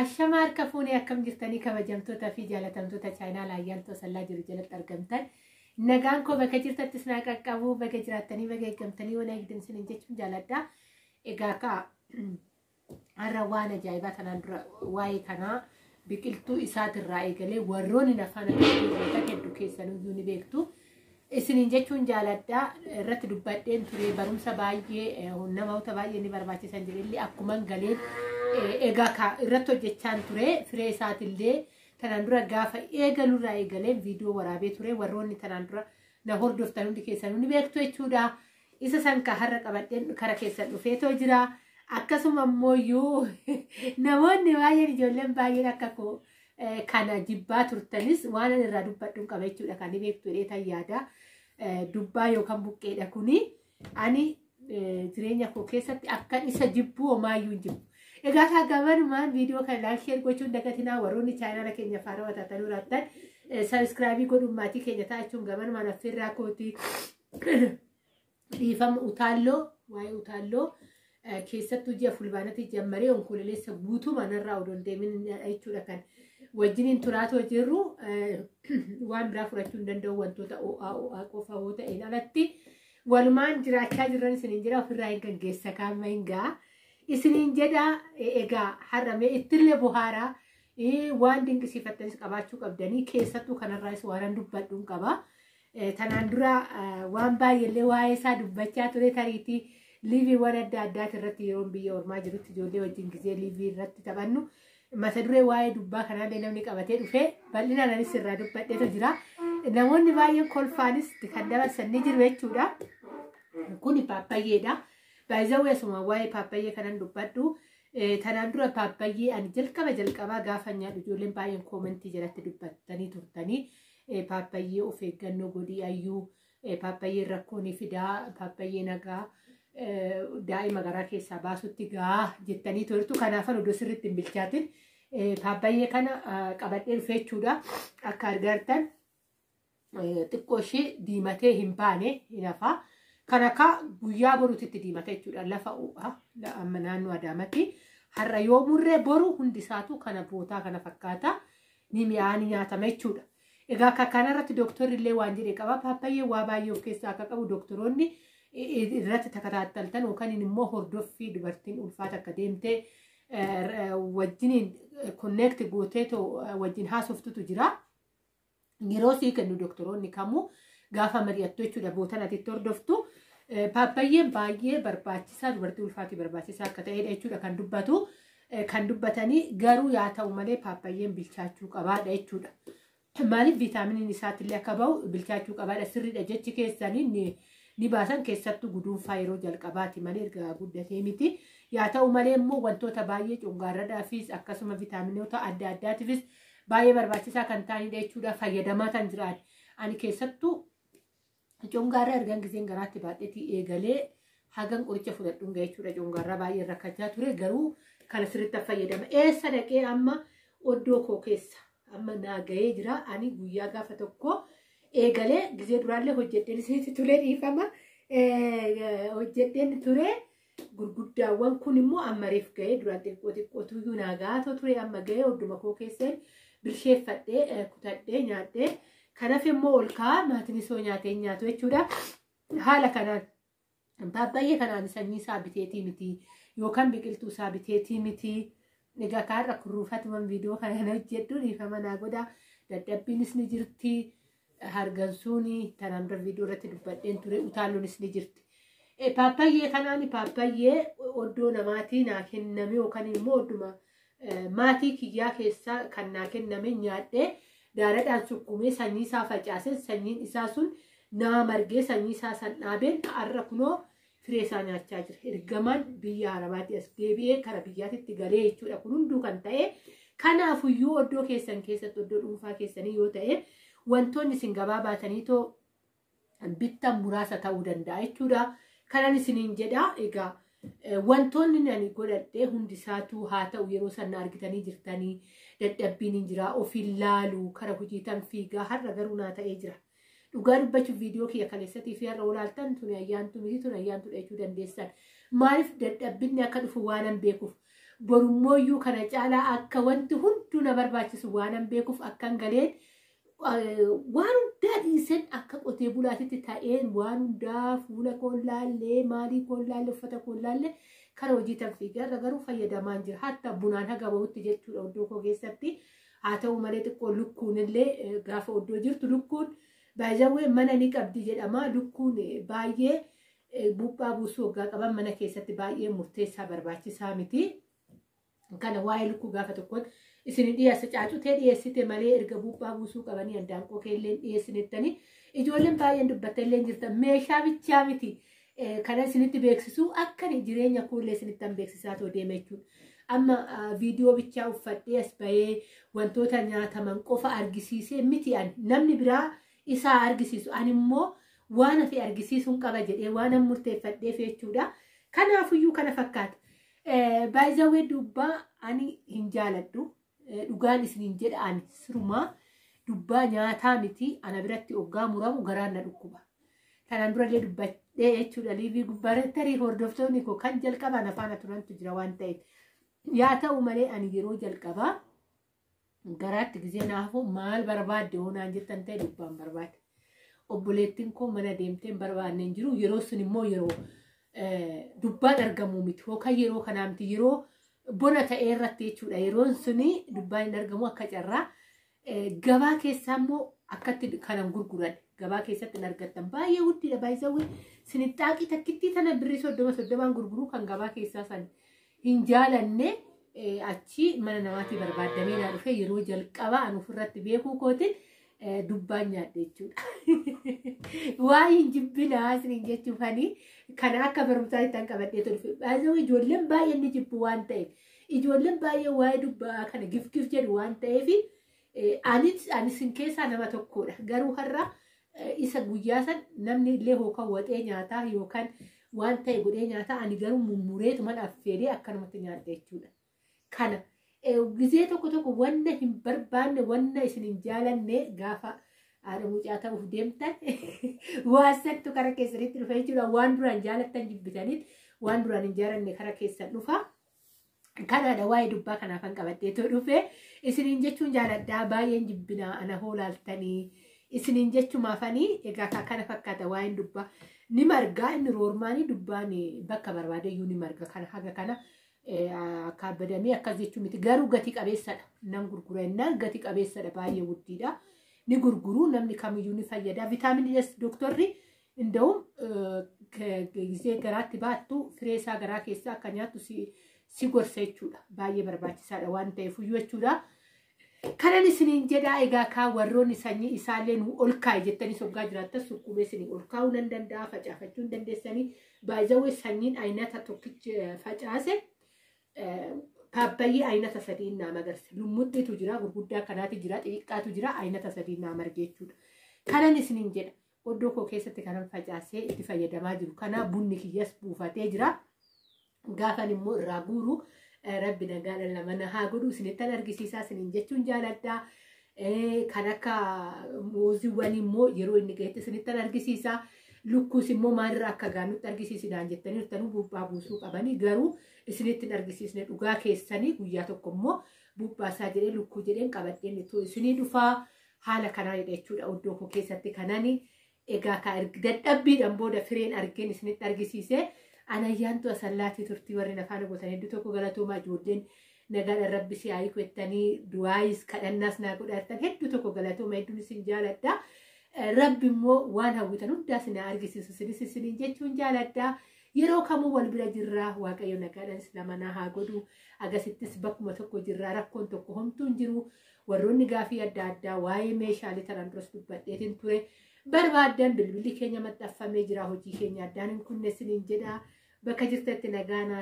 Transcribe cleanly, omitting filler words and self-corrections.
Ashama harka fuunee akkam jirtanii kabajamtoota fi jaalatamtoota chaayinaa Ayyaantuu Asallaa jiru jalatti argamtan. Nagaan koo bakka jirtattis naa qaqqabu, bakka jiraattanii bakka eeggamtanii waan eegdan isiniin jechuun jaaladha. Egaa akka har'a waan ajaa'ibaa tanaan dura waa'ee kanaa biqiltuu isaatirraa eegalee warroonni afaan akka hedduu keessanuyyuu ni beektu. Isiniin jechuun jaaladha. Irratti dubbadheen ture, barumsa baay'ee namoota baay'ee ni barbaachisan jedhellee akkuman galeen egaa irratti hojjechaan ture. Firee isaatillee tanaan dura gaafa eegalurraa eegaleen viidiyoo waraabee ture. Warroonni tanaan dura na hordoftan hundi keessanuu ni beektu jechuudha. Isa san ka har'a qabadheen kara keessan dhufeetoo jira. Akkasuma immoo namoonni baay'een, ijoolleen baay'een akka koo kana jibbaa turtanis waan ani irraa dubbadhuun qaba jechuudha. Kan ni beektu jedhee yaada. Dubbaa yookaan buqqeedha kuni. Ani jireenya koo keessatti akkan isa jibbuu homaayyuu hin jibbu. Egaa kaa gamanumaan viidiyoo kana like, share gochuun dagatinaa. Warroonni chaayinaala keenya faana wataatanii jiraattan subscribe godhuun maatii keenya ta'achuun gamanumaan affeerraa kooti. Dhiifama, utaalloo, waa'ee utaalloo keessattuu ji'a Fulbaanatti jammaree Onkololeessa guutuu manarraa odoo hin deemin jechuudha kan wajjiniin turaatoo jirru. Waan biraa fudhachuu hin danda'u, wantoota ho'aa ho'aa qofa yoo ta'een alatti. Walumaan jiraachaa jirran isiniin jira, ofirraa hin gaggeessa kaama hin ga'a. Isiniin jedha. Egaa har'amee ittillee bohaaraa, waan dinqisiifattanis qabaachuu qabdanii, keessattuu kanarraas waan dubbadhuun qaba. Tanaan dura waan baay'eellee waa'ee isaa dubbachaa ture. Tariitii liveiiwwan adda addaati irratti yeroo biyya ormaa jirutti ijoollee wajjin gizee live irratti taphannu mata duree waa'ee dubbaa kanaallee namni qabatee dhufee bal'inaan anis irraa dubbadheetu jira. Namoonni baay'een kolfaanis kan dabarsan ni jiru jechuudha. Kuni paapayyeedha. Baay'ee asuma waa'ee paappayyee kanan dubbadhu. Tanaan dura paappayyee ani jalqaba jalqabaa gaafa nyaadhu ijoolleen baay'een comment jalatti dubbattanii turtanii, paappayyee of eeggannoo godhii ayyuu, paappayyeen rakkoo ni fidaa, paappayyee nagaa daa'ima garaa keessaa baasutti gaa jettanii turtu. Kanaafan odoo sirriitti hin bilchaatin paappayyee kana qabadhee dhufe jechuudha. Akka argartan xiqqoo ishee diimatee hin baane hin hafaa. Kan akka guyyaa boruutitti diimata jechuudha. Lafa ho'a amma naannoo Adaamatti. Har'a yoo murree boru hundi isaatu kana bootaa kana fakkaata. Ni mi'aa, ni nyaatama jechuudha. Egaa akka kanarratti dooktorri illee waan jedhe qaba. Paappayyee waa baay'ee of keessaa akka qabu doktoroonni irratti takataattaltan yookaan immoo hordoffii dubartiin ulfaata akka deemtee wajjiniin connect gootee wajjin haasoftutu jira. Yeroo sii kennu doktoroonni kamuu gaafa mari'attu jechuudha bootan ati hordoftu. Paappayyeen baay'ee barbaachisaa, dubartii ulfaatii barbaachisaa akka ta'edha jechuudha kan dubbatu. Kan dubbatanii garuu yaa ta'u malee paappayyeen bilchaachuu qabaadha jechuudha. Maaliif viitaaminiin isaatiillee akka bahu bilchaachuu qabaadha. Sirriidha jechi keessanii, ni baasan, keessattuu guduunfaa yeroo jalqabaati malee erga guddatee miti. Yaa ta'u malee immoo wantoota baay'ee cungaarradhaafis akkasuma viitaaminoota adda addaatiifis baay'ee barbaachisaa kan ta'anidha jechuudha. Fayyadamaa kan jiran. Ani keessattuu cungaarra ergan giseen garaatti baadheetii eegalee hagan qoricha fudhadhuun ga'e jechuudha. Cungaarraa baay'ee rakkachaa ture, garuu kana sirriitti fayyadama. Eessa dhaqee amma oddoo koo keessa amma naa ga'ee jira. Ani guyyaa gaafa tokko eegalee gisee duraallee hojjedheen isinitti ture, dhiifama. Hojjedheen ture. Gurguddaawwan kun immoo amma reef ga'ee, duraan xiqqoo xiqqootu naa gaatoo ture, amma ga'ee odduma koo keesseen bilcheeffadhee kutadhee nyaadhee, kanaaf immoo ol kaa'aa maatiin isoo nyaatee nyaatu jechuudha. Haala kanaan paappayyee kanaan sanyii isaa biteetii miti yookaan biqiltuu isaa biteetii miti. Egaa kaarra kurruufatuman viidiyoo kana hojjedhu, dhiifama naa godha. Dadhabbiinis ni jirti. Hargansuuni tanaan dura viidiyoo irratti dubbadheen ture, utaalluunis ni jirti. Paappayyee kanaan paappayyee oddoo namaatii naa kenname yookaan immoo odduma maatii kiyyaa keessaa kan naa kenname nyaadhee, daaradhaan sukkumee sanyii isaa facaasee, sanyiin isaa sun naa margee, sanyii isaa san dhaabeen har'a kunoo firee isaa nyaachaa jira. Ergamaan biyya Arabaatti as deebi'ee kara biyyaatitti galee jechuudha. Kun hunduu kan ta'e kanaafuyyuu oddoo keessan keessatti, oddoo dhuunfaa keessanii yoo ta'e, wantoonni isin gabaa baatanii too bittan muraasa ta'uu danda'a jechuudha. Kanan isiniin jedha. Egaa wantoonni ani godhadhee hundi isaatu haa ta'u, yeroo sana argitanii jirtanii, dadhabbiin hin jira, ofiin laalu kara hojiitan fiigaa, har'a garuu naa ta'ee jira. Dhugaa dubbachuuf viidiyoo kiyya kaleessatii fi har'a olaaltan tuni ayyaantu miti, tuni ayyaantu jechuu dandeessan. Maaliif dadhabbinni akka dhufu waanan beekuuf. Borummooyyuu kana caalaa akka wanti hunduu na barbaachisu waanan beekuuf akkan galeen waan hundaa dhiiseen akka qotee bulaatitti ta'een waan hundaa fuula koon laallee maalii koon laallee uffata koon laallee kara hojii tan fiigaa garuu fayyadamaan jira. Hatta bunaan haga bahutti jechuudha oddoo koo keessatti. Haa ta'u malee xiqqoo lukkuun illee gaafa oddoo jirtu lukkuun baay'ee mana ni qabdi jedhama. Lukkuun baay'ee buphaa buusuu waggaa qaban mana keessatti baay'ee murteessaa barbaachisaa miti. Kana waa'ee lukkuu gaafa tokkoon isin dhiyeessa caacutee dhiyeessite malee erga buphaa buusuu qabanii handaanqoo keellee dhiyeessinettanii ijoolleen baay'een dubbatte illee jirtan meeshaa bichaa miti. Kana isinitti beeksisuu akka jireenya koollee isinittan beeksisaa too deema jechuudha. Amma viidiyoo bichaa uffadhee as bahee wantoota nyaataman qofa argisiisee miti ani namni biraa isaa argisiisu ani immoo waan hafe argisiisuun qaba jedhee waan murteeffadheef jechuudha. Kanaafuyyuu kana fakkaata. Baay'ee dubbaa ani hin jaaladhu. Dhugaan isiniin jedha ani sirumaa dubbaa nyaataa miti ana biratti oggaa muramu garaan na dhukkuba. Kanaan durallee dubbadhee jechuudha liivii gubbaarratti tarii hordoftoonni koo kan jalqabaan afaan turantu jira waan ta'eef. Yaa ta'u malee ani yeroo jalqabaa garaatti gizee naafuu maal barbaadde hoonaan jettan ta'e dubbaan barbaade. Obboleettiin koo mana deemtee hin barbaanne hin jiru yeroo sun immoo yeroo dubbaan argamuu miti yookaan yeroo kanaa miti yeroo bona ta'ee irratti jechuudha yeroon suni dubbaan hin argamu akka carraa gabaa keessaa immoo akkatti kanan gurguran gabaa keessatti hin argattan baay'ee guddiidha baay'ee sinixaaqii takkittii tana birrii 30 gurguruu kan gabaa keessaa san hin jaalanne achi mana namaatii barbaaddamee naa dhufe yeroo jalqabaa an ofirratti beekuu kootiin dubbaan nyaadhe jechuudha. Waa hin jibbinaa isiniin jechuufanii kana akka barumsaatti tan qabadhee dhufe. Baay'ee ijoolleen baay'een ni jibbu waan ta'eef ijoolleen baay'ee waa'ee dubbaa kana gif jedhu waan ta'eef anis isin keessaa nama tokkodha. Garuu har'a isa guyyaa san namni illee hookan waxee nyaataa yookaan waan ta'e godhee nyaataa ani garuu mummureetuman affeeree akkanumatti nyaadhe jechuudha. Kana gizee tokko tokko wanna hin barbaanne wanna isin hin jaalanne gaafa haadha mucaa ta'uuf deemtan waan santu kara keessanitti dhufa jechuudha. Waan duraan jaalattan jibbitaniit waan duraan hin jaalanne kara keessan dhufa. Kanaadha waa'ee dubbaa kanaafan qabadheetoo dhufe isiniin jechuun jaaladhaa baay'een jibbinaa ana hoolaaltanii isiniin jechumaafanii egaa kana fakkaata waa'een dubbaa ni margaa inni roormaanii dubbaan bakka barbaade iyyuu ni marga kana haga kana. Akka abbadamee akkas jechuun miti garuu gati qabeessadha nan gurgura innaan gati qabeessadha baay'ee guddiidha ni gurguru namni kamiyyuu ni fayyada viitaaminii S dooktorri inda'uun gizee garaatti baattu firee isaa garaa keessaa akka nyaattu si gorsa jechuudha baay'ee barbaachisaadha waan ta'eef jechuudha. Kanan isiniin jedhaa egaa kaa warroonni sanyii isaallee nu ol kaa'e jettanii soggaa jiraattan sukkuumee isinii ol kaa'uu nan danda'a facaafachuu hin dandeessanii baay'ee sanyiin aynata tokkichi facaase. Paappayyee aynata sadiin naa magarse. Lummuxxiitu jira, gurguddaa kanaatu jira, xixiqqaatu jira, aynata sadiin naa marge jechuudha. Kanan isiniin jedha. Oddoo koo keessatti kanan facaasee itti fayyadamaa jiru. Kana bunni kiyyas buufatee jira. Gaafan immoo irraa guuru rabbi nagaadhaan lama na haa godhu isinittan argisiisaa isiniin jechuun jaaladha. Kan akka muuziiwwan immoo yeroo inni gahetti isinittan argisiisaa. Lukkuus immoo maalirraa akka gaannutti argisiisinaan jettanii jirtanuu buphaa buusuu qabanii garuu isinitti hin argisiisne dhugaa keessanii guyyaa tokko immoo buphaasaa jedhee lukkuu jedheen qabadheen itoo isinii dhufaa haala kanaa jedha jechuudha oddoo koo keessatti kanani egaa dadhabbiidhaan booda fireen argeen isinitti argisiise anayyaantu asallaatii turtii warreen afaan gootan hedduu tokko galatoomaa ijoolleen nagaadhaan rabbi si haa hiiku jettanii du'aayis kadhannaas naa godhaattan hedduu tokko galatooma hedduun isin jaaladha. Rabbi immoo waan hawwitan hundaa isin argisiisu isinis isiniin jechuun jaaladha. Yeroo kamuu wal bira jirraa Waaqayyo nagaadhaan islamanaa haa godhu. Agasittis bakkuma tokko jirraa rakkoon tokko homtuu hin jiru. Warroonni gaafii adda addaa waa'ee meeshaalee tanaan duras dubbadheetiin ture. Barbaaddan bilbilli keenya maxxanfamee jira hojii keenya addaan hin kunne isiniin jedha. Bakka jirtanitti nagaa naa